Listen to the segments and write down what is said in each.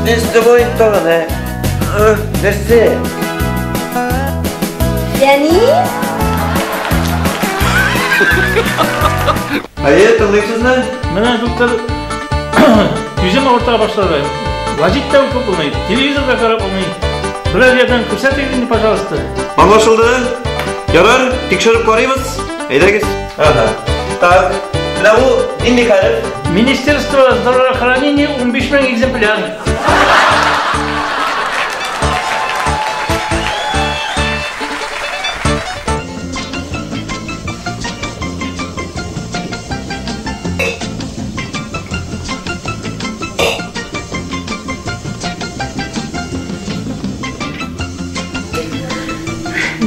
Нәрсә бу инде тагын, ә? Нәрсә? Фәнис? Әйе, тыңлыйм сезне. Менә доктор күзем авырта башлады. Гәҗит тә укып булмый, телевизор да карап булмый. Берәр ярдәм күрсәтегез инде, пожалуйста. Аңлашылды. Ярар, тикшереп карыйбыз. Әйдәгез. Ага. Так, менә бу нинди хәреф? Министерство здравоохранения 15 мең экземпляр.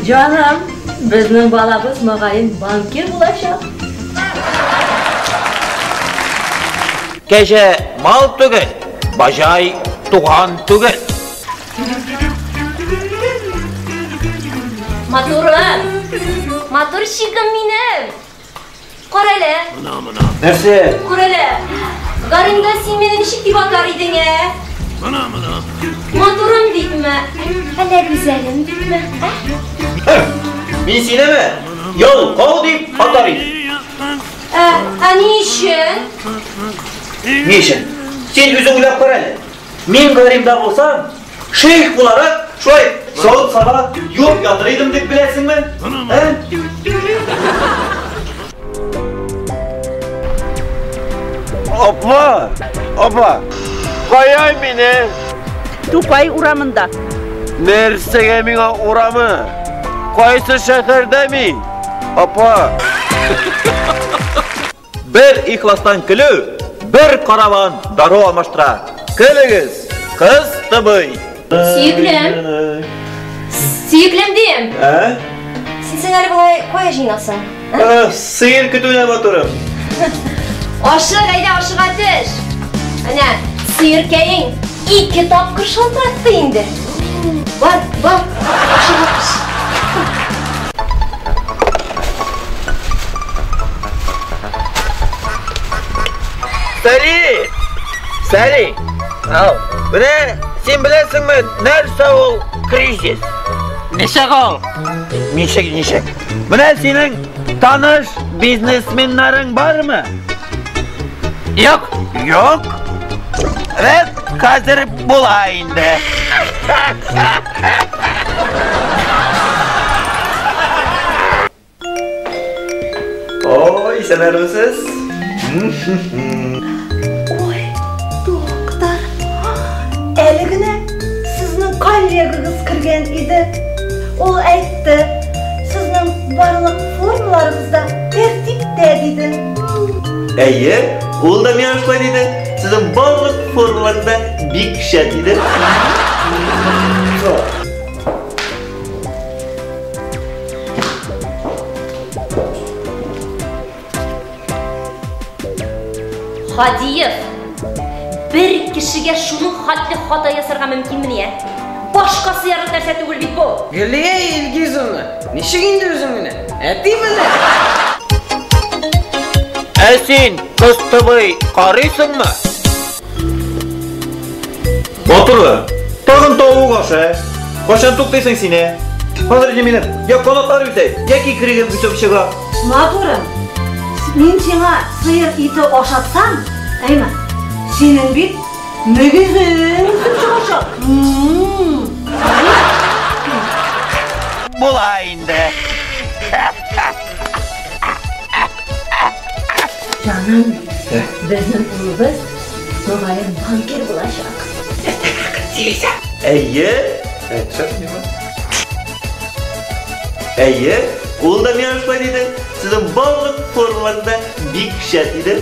Җаным, безнең балабыз мөгаен банкир булачак. Кәҗә мал түгел, баҗай туган түгел. Матурым! Матурчигым минем! Карале! Нәрсә? Карале! Гаринда син мине ничек дип атар идең, ә? Матурым дипме? Әллә гүзәлем дипме? Ә? Мин синеме? Ялкау дип атар идем. Ә, ә ни өчен? Ни өчен? Син үзең уйлап кара әле. Мин Гаримда булсам, шейх буларак, шулай савыт-саба юып ятыр идем дип беләсеңме? Ә? Апа, апа, кая мине? Тукай урамында. Нәрсәгә миңа урамы? Кайсы шәһәрдә мин? Апа. Бер ихластан көлү, бер караван дару алмаштыра. Көлегез, кыз тыбый. Сөеклем. Сөеклем дим. Ә? Син син әле болай кая җыенасың? Ә, сыер көтүенә матурым. Ашык, әйдә, ашыга төш. Әнә, сыеркәең ике тапкыр шалтыратты инде. Бар, бар, ашыга төш. Сәри! Сәри! Ау, менә син беләсеңме, нәрсә ул кризис? Ничек ул? Ничек, ничек? Менә синең таныш бизнесменнарың бармы? Юк. Юк. Рәт хәзер була инде. Ой, исәннәрмесез? Ой, доктор, әле генә сезнең коллегагыз кергән иде. Ул әйтте, сезнең барлык формаларыгыз да тәртиптә, диде. Әйе, ул да миңа шулай диде. Сезнең барлык формаларыгыз да бик шәп, диде. Һадиев, бер кешегә шуның хәтле хата ясарга мөмкинмени, ә? Башка сыярлык нәрсә түгел бит бу. Гөлия Илгизовна, ничек инде үзең генә? Әти белән. Ә син, кыстыбый, карыйсыңмы? Батыры, тагын тавык ашы. Кайчан туктыйсың син, ә? Хәзер инде минем я канатлар үсә, я кикригем үсеп чыга. Матурым, мин сиңа сыер ите ашатсам, әйме, синең бит мөгезең үсеп чыгачак. Була инде. Җаным, безнең улыбыз мөгаен банкир булачак. Әйе. Әйе, ул да миңа шулай диде. Сезнең барлык формаларыгыз да бик шәп, диде.